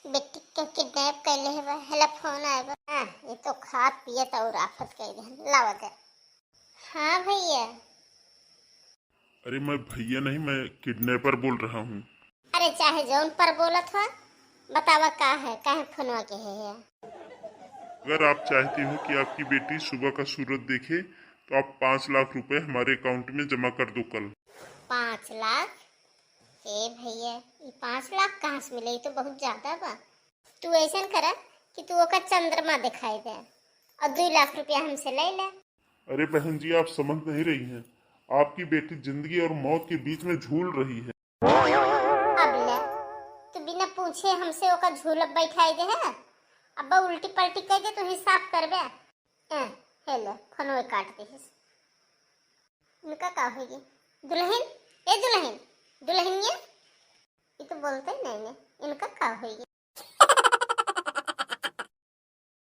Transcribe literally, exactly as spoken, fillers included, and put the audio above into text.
बेटी के किडनैप कैले है बा, हेला फोन आए बा। हाँ, ये तो खात पियत और आफत कह दे। लावा दे। हाँ भैया। अरे, मैं भैया नहीं, मैं किडनैपर बोल रहा हूँ। अरे, चाहे जौन पर बोलत हो, बतावा का है, काहे फोनवा के है, है? अगर आप चाहती हो कि आपकी बेटी सुबह का सूरज देखे, तो आप पाँच लाख रुपए हमारे अकाउंट में जमा कर दो कल। पाँच लाख? ए भैया, ये पाँच लाख कहाँ से मिले? ये तो बहुत ज्यादा बा। तू ऐसन करा कि तू ओका चंद्रमा दिखाई दे और दो लाख रुपया हमसे ले ले। अरे बहन जी, आप समझ नहीं रही हैं, आपकी बेटी जिंदगी और मौत के बीच में झूल रही है। अब ले, तू बिना पूछे हमसे ओका झूलब बैठाई दे है। अब उल्टी पलटी कह दे, तू हिसाब करबे। ए, हे ले, फोनवे काट देहिस। इनका का होई? दुल्हन, ए दुल्हन, दुल्हनिया, ये तो बोलते ही नहीं ने। इनका का होई?